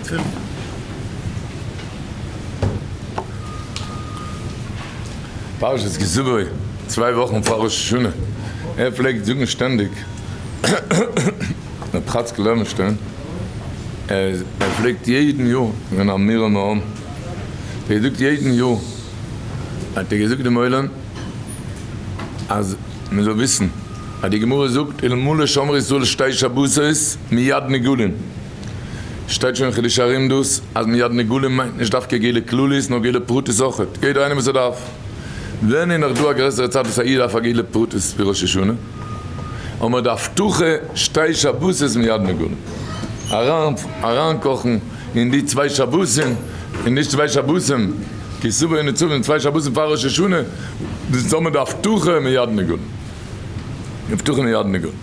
תפילין. פרשת כי תבוא, צוויי וואכן פאר ראש השנה, ער פלעגט זאגן שטענדיג, ר' חאצקל לעווענשטיין, ער פלעגט יעדן יאר, געווען א מורם מעם, ער האט געזאגט יעדן יאר, האט ער געזאגט דעם עולם, אז מען זאל וויסן, אז די גמרא זאגט, אלמלא שמרו ישראל שתי שבתות מיד נגאלין. שטייט שוין אין חידושי הרי"ם דאס אז מיד נגאלין מיינט נישט דווקא גאולה כללית נאר גאולה פרטית אויכעט, יעדער איינער וואס ער דארף. ווען איז נאך דא א גרעסערע צייט וואס א איד דארף א גאולה פרטית ווי ראש השנה? אמער די הבטחה שתי שבתות מיד נגאלין. אריין אריינקאכן אין די צוויי שבתים, אין די צוויי שבתים, כי תבוא און נצבים, צוויי שבתים פאר ראש השנה, דאס איז אמער די הבטחה מיד נגאלין. הבטחה מיד נגאלין.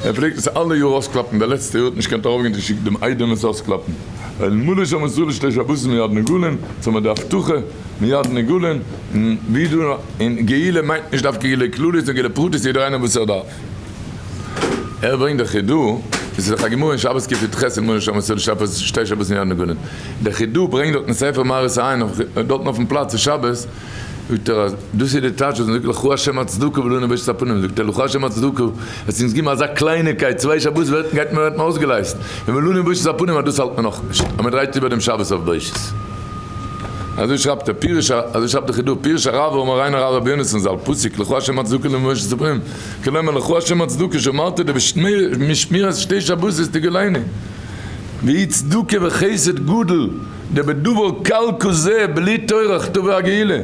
ער פלעגט עס אלע יאר אויסקלאפן, די לעצטע יאר האט נישט געקענט ארויפגיין צו שיקן דעם איידעם עס אויסקלאפן, ווייל מלא שם ישראל שתי שבתים מיד נגאלין, צו האבן די הבטחה מיד נגאלין, און ווי דא אין גאולה מיינט נישט דווקא גאולה כללית נאר גאולה פרטית יעדער איינער וואס ער דארף. ער ברענגט די חידא, עס איז דאך א גמרא אין שבת קי"ח אלמלא שמר ישראל שתי שבתים מיד נגאלין, די חידא ברענגט דארט אין ספר מראית העין דארטן אויפן פלאץ אין שבת, זאגט ער אז דאס איז די טייטש וואס מען זאגט לך ה' הצדקה ולנו בושת הפנים, זאגט ער לך ה' הצדקה, עס אונז געבן אזא קלייניקייט, צוויי שבת ווערט גייט מען ווערט מען אויסגעלייזט, און ולנו בושת הפנים אז דאס האלט מען נאך נישט, אז מען דרייט איבער דעם שבת אויף בושת. אזוי שרייבט ער, פירש א, אזוי שרייבט די חידא, פירש הרב ומורינו הרב רבי יונתן ז"ל, פסוק לך ה' הצדקה ולנו בושת הפנים, כלומר לך ה' הצדקה שאמרת דבשמירת שתי שבתות תגאלנו, והיא צדקה וחסד גדול. דבדבר קל כזה בלי טורח תבוא הגאולה,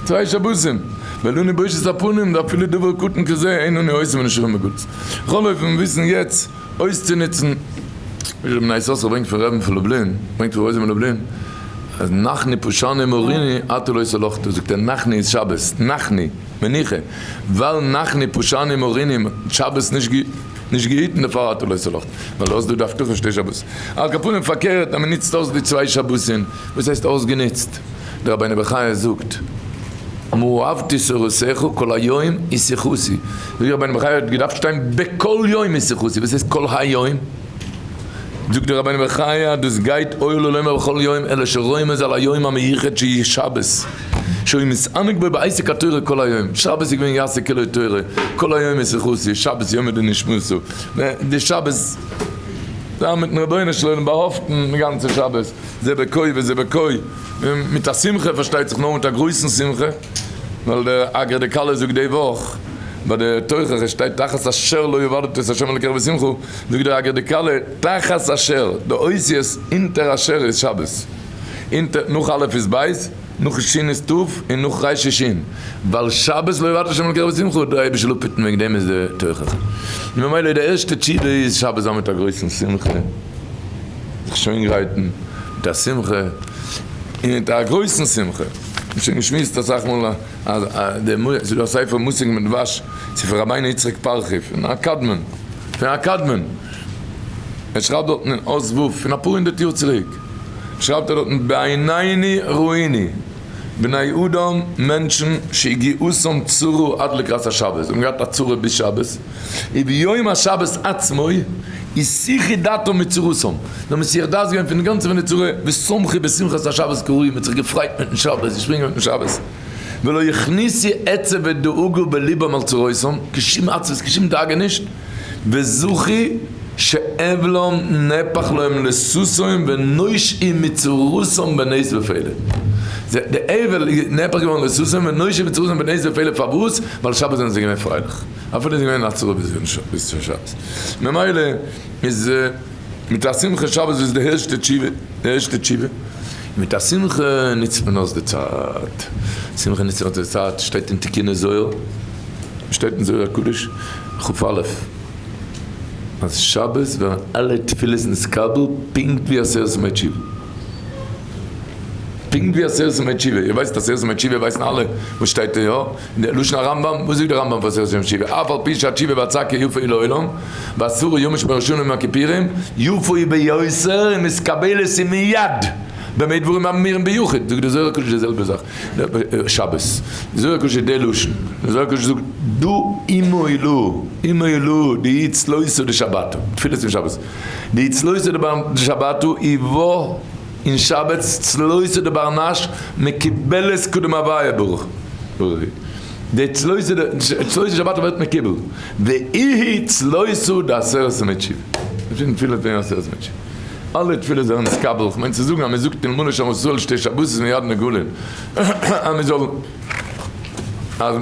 צוויי שבתים, ולנו בושת הפנים דאפילו דבר קטן כזה אין אנו עושים ונשארים בגלות. בכל אופן וויסן יעצט אויסצונוצן, ווי ר' בני יששכר ברענגט פון רבי'ן פון לובלין, ברענגט פון רוזין מלובלין, אז נחני פשענו מוריני אתה לא סלחת, זאגט ער נחני איז שבת, נחני, מנוחה, ווייל נחני פשענו מוריני, שבת נישט נישט געהיטן דערפאר אתה לא סלחת, ווייל דו האסט דא די הבטחה שתי שבת. על כל פנים פארקערט אז מען נוצט אויס די צוויי שבתים, וואס הייסט אויסגענוצט? דער רבינו בחיי זאגט מה אהבתי תורתך כל היום היא שיחתי, זאגט רבינו בחיי האט געדארפט שטיין בכל יום היא שיחתי, וואס הייסט כל היום? זאגט דער רבינו בחיי אז דאס גייט אוי לו לומר בכל יום אלא שרומז על היום המיוחד שהיא שבת שהוא מתענג בו בעסק התורה כל היום, שבת איז געווען יעשה כולו תורה, כל היום היא שיחתי, שבת יומא דנשמתא, די שבת זיין מיטן רבונו של עולם באהאפטן די גאנצע שבת, זה בכה וזה בכה, מיט א שמחה פארשטייט זיך, נאר מיט א גרויסן שמחה, ווייל דער אגרא דכלה זאגט די וואך ביי די תוכחה שטייט תחת אשר לא עבדת את ה' אלקיך בשמחה, זאגט דער אגרא דכלה תחת אשר, די אותיות אונטער אשר איז שבת, אונטער נאך א' איז ב', נאך ש' איז ת' און נאך ר' איז ש', ווייל שבת לא עבדת ה' אלקיך בשמחה, דער אייבערשטער זאל אפהיטן וועגן דעם איז די תוכחה. ממילא די ערשטע תשובה איז שבת זיין מיט א גרויסן שמחה, זיך שוין גרייטן מיט א שמחה, און מיט א גרויסן שמחה, מ'האט שוין געשמועסט אסאך מאל אז די ס'איז דא א ספר מתוק מדבש, ס'איז פון רבינו יצחק פרחי, פון א קדמון, פון א קדמון, ער שרייבט דארטן אין אות ו' פון אפאר הונדערט יאר צוריק, שרייבט ער דארטן בעינינו ראינו בני אדם מענטשן שהגיעותם צרה עד לקראת השבת, זיי האבן געהאט א צרה ביז שבת, וביום השבת עצמו הסיחו דעתם מצרתם, זיי האבן מסיח דעת געווען פון די גאנצע פון די צרה, ושמחו בשמחת השבת כראוי, מען האט זיך געפרייט מיטן שבת, געשפרינגען מיטן שבת, ולא הכניסו עצב ודאגה בלבם על צרותם, קיין שום עצבות קיין שום דאגה נישט. וזכו שאבלם נהפך להם לששון ונושעו מצרותם בנס ופלא. די אבל איז נהפך געווארן לששון ונושעו מצרותם בנס ופלא פארוואס? ווייל שבת זענען זיי געווען פרייליך אפילו איז געווען א צרה ביז צום שבת ממילא איז מיט א שמחה שבת איז די ערשטע תשובה די ערשטע תשובה מיט א שמחה נוצט מען אויס די צייט שמחה נוצט מען אויס די צייט שטייט אין תיקוני זוהר שטייט אין זוהר הקדוש כ"א אז שבת ווערן אלע תפילות נתקבל פונקט ווי עשרת ימי תשובה. פונקט ווי עשרת ימי תשובה. איר ווייסט עשרת ימי תשובה ווייסן אלע וואס שטייט דא יא? אין די לשון הרמב"ם, וואס זאגט די רמב"ם פאר עשרת ימי תשובה? אף על פי שהתשובה והצעקה יפה היא לעולם, ועשרה ימים שבראש השנה יום הכיפורים, יפה היא ביותר ומתקבלת היא מיד. במה דברים אמורים ביחיד, זאגט די זוהר הקדוש די זעלבע זאך, שבת, די זוהר הקדוש איז די לשון, די זוהר הקדוש זאגט דא אימא אילו, אימא אילו די צלותא דשבתא, תפילות אין שבת, די צלותא דשבתא איבא אין שבת צלותא דברנש מקובלת קדם הוויה ברוך הוא, די צלותא דשבתא ווערט מקובל, ואיהי צלותא דעשרת ימי תשובה, תפילות אין עשרת ימי תשובה. אלע תפילות זענען נתקבל, כ'מיין צו זאגן אז מען זאגט אלמלא שמר ישראל שתי שבתות מיד נגאלין, אז מען זאל אז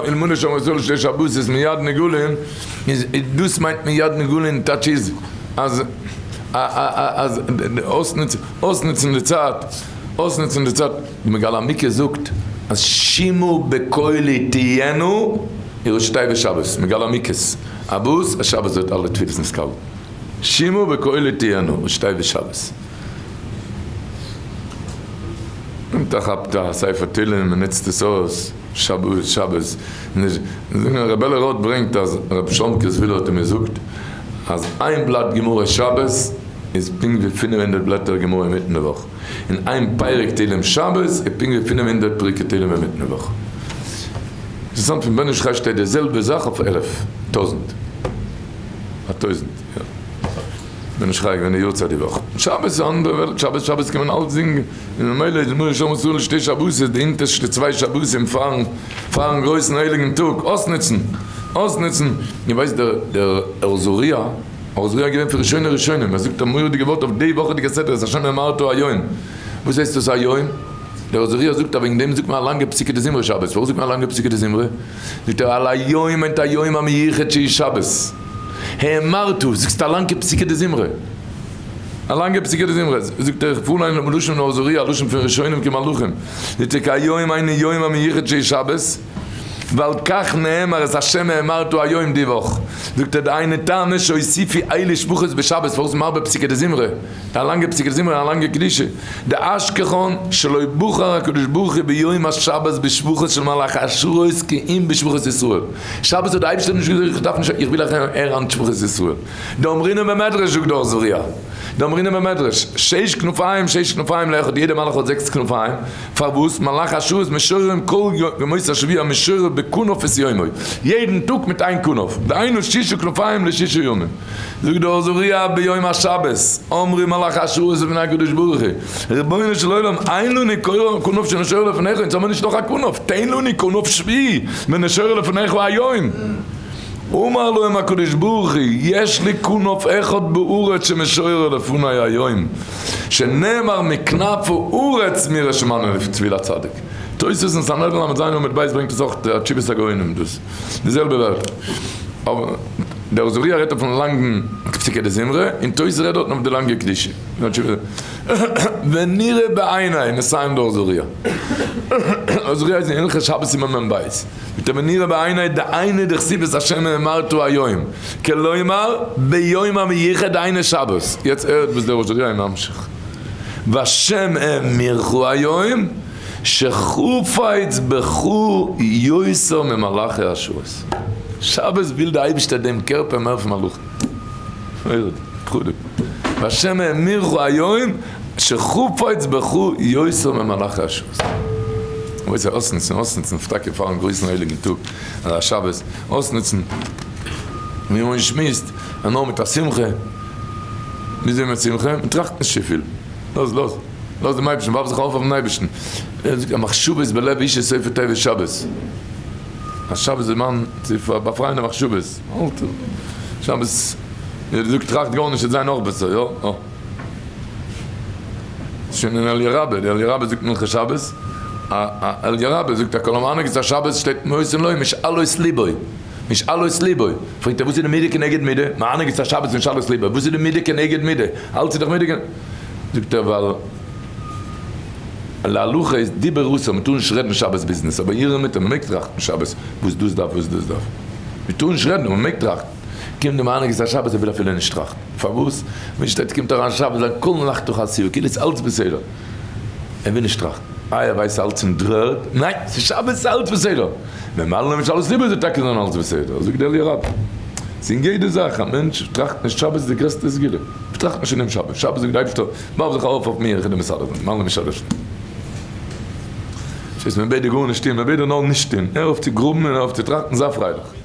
אלמלא שמר ישראל שתי שבתות מיד נגאלין, איז דאס מיינט מיד נגאלין טייטש איז אז אז אויסנוצן די צייט, אויסנוצן די צייט, די מגלה עמוקות זאגט אז שמעו בקולי תהיינה ראשי תיבות שבת, מגלה עמוקות, אז וואס? אז שבת ווערט אלע תפילות נתקבל. שמעו בקולי תהיינה, שטיי בשבת. נעמט א כאפט א ספר תהילים און נוצט עס אויס שבת שבת. ר' אלי' ראטה ברענגט אז ר' שלומ'קע זוויהלער האט אים געזאגט אז איין בלאט גמרא שבת איז פונקט ווי 500 בלעטער גמרא אינמיטן די וואך, און איין פרק תהילים שבת איז פונקט ווי 500 פרקי תהילים אינמיטן די וואך. אינטערעסאנט פון בן איש חי שטייט די זעלבע זאך אויף אלף, טויזנט. א טויזנט, יא. בין נישט חי געווען די יארצייט די וואך. שבת איז א אנדערע וועלט, שבת שבת קען מען אלץ זינגען, און ממילא איז מרא שאמר ס'זאל שתי שבתות, די אונטערשטע צוויי שבתים פארן פארן גרויסן הייליגן טאג, אויסנוצן, אויסנוצן, איר ווייסט דער דער אור זרוע, אור זרוע איז געווען פון ראשוני ראשונים, ער זאגט א מורא'דיגע ווארט אויף די וואכעדיגע סדרה, את השם האמרת היום, וואס הייסט דאס היום? דער אור זרוע זאגט אז וועגן דעם זאגט מען א לאנגע פסוקי דזמרה שבת, פארוואס זאגט מען א לאנגע פסוקי דזמרה? זאגט ער על היום מיינט היום המיוחד שהיא שבת, האמרת, זאגסט א לאנגע פסוקא דזמרה, א לאנגע פסוקא דזמרה, זאגט ער איך פאר ליינען דעם לשון אור זרוע א לשון פון ראשונים כמלאכים, זאגט ער כי היום היינו יום המיוחד שהיא שבת, ועל כך נאמר את השם האמרת היום די וואך, זאגט ער דהיינו טעמא שהוסיפי אלה שבחות בשבת פארוואס מרבה פסוקא דזמרה, א לאנגע פסוקי דזמרה א לאנגע קדושה, דאשכחן שלא בחר הקדוש ברוך הוא ביום השבת בשבחות של מלאכי השרת כי אם בשבחות ישראל, שבת האט די אייבערשטער נישט געזאגט איך דארף נישט איך וויל הערן שבחות ישראל, דאמרינן במדרש זאגט דער אור זרוע, דאמרינן במדרש, שש כנפיים שש כנפיים לאחד יעדע מלאך האט זעקס כנפיים, פארוואס מלאכי השרת משוררים כל ימות השבוע משורר בכנף את יומו, יעדן טאג מיט איין כנף, דהיינו שישה כנפיים לשישה ימים. זאגט דער אור זרוע ביום השבת, אמרו מלאכי השרת לפני הקדוש ברוך הוא, רבונו של עולם, אין לנו כנף שנשורר לפניך, אונז האמיר נישט נאך א כנף, תן לנו כנף שביעי ונשורר לפניך היום. אמר להם הקדוש ברוך הוא, יש לי כנף אחד בארץ שמשורר לפני היום, שנאמר מכנף הארץ מירא שמענו לתפילת צדיק. תוספות אין סנהדרין ל"ז עמוד ב' ברענגט עס אויך תשובת הגאונים דאס די זעלבע ווערטער. אבער דער אור זרוע רעדט אויפן לאנגן פסוקי דזמרה, און תוס' רעדט דארטן אויף די לאנגע קדושה. ונראה בעיני, מסיים דער אור זרוע. אור זרוע איז אין הלכות שבת סימן מ"ב. מיט דעם ונראה בעיני דהיינו דכתיב את השם האמרת היום, כלומר ביום המיוחד דהיינו שבת. יעצט הערט וואס דער אור זרוע איז ממשיך. והשם האמירך היום שחפץ בך יותר ממלאכי השרת. שבת וויל די אייבישטער דעם קערפער מער פון מלאכים. מורא'דיג. והשם האמירך היום שחפץ בך יותר ממלאכי השרת. רבותי אויסנוצן אויסנוצן טאקע פארן גרויסן הייליגן טאג אזא שבת אויסנוצן ווי מען שמועסט און נאר מיט א שמחה, וויאזוי מיט שמחה? מען טראכט נישט צופיל, לאז לאז לאז דעם אייבערשטן, ווארף זיך ארויף אויפן אייבערשטן, ער זאגט המחשבות בלב איש איז סופי תיבות שבת, אז שבת איז זמן צו באפרייען די מחשבות, אלטער שבת, ווי ער זאגט טראכט גארנישט וועט זיין נאך בעסער, יא? אה. שוין אין אליה רבה, די אליה רבה זאגט מנחה שבת, א אליה רבה זאגט א כל המענג את השבת שטייט נותן לו משאלות ליבו. משאלות ליבו, פרעגט ער וואס איז די מידה כנגד מידה, מענג את השבת משאלות ליבו, וואס איז די מידה כנגד מידה, אלץ איז דאך מידה כנגד, זאגט ער ווייל להלכה איז דיבור אסור, מען טאר נישט רעדן שבת ביזנעס, אבער הרהור מותר, מען מעג טראכטן שבת וואס דאס דארף וואס דאס דארף, מען טאר נישט רעדן אבער מען מעג טראכטן, קומט די מענג את השבת ער וויל אפילו נישט טראכטן, פארוואס? ווען שטייט קומט אריין שבת זיין כל מלאכתו עשויה, כאילו איז אלץ בסדר, ער וויל נישט טראכטן, איי ער ווייסט אלץ אין דר'ערד, ניין ס'איז שבת ס'איז אלץ בסדר. ממילא למשל איז ליבער זאל טאקע זיין אלץ בסדר, זאגט דער אליה רבה, ס'איז אין יעדע זאך, א מענטש טראכט נישט שבת איז די גרעסטע סגולה. טראכט נישט פון דעם שבת, שבת זאגט די אייבערשטער ווארף זיך ארויף אויף מיר איך וועל דיר מסדר זיין, מיינע משדרים. ס'איז מען בעט דיר גארנישט טון, מען בעט דיר נאר נישט טון, הער אויף צו גראבן און הער אויף צו טראכטן, זיי פרייליך.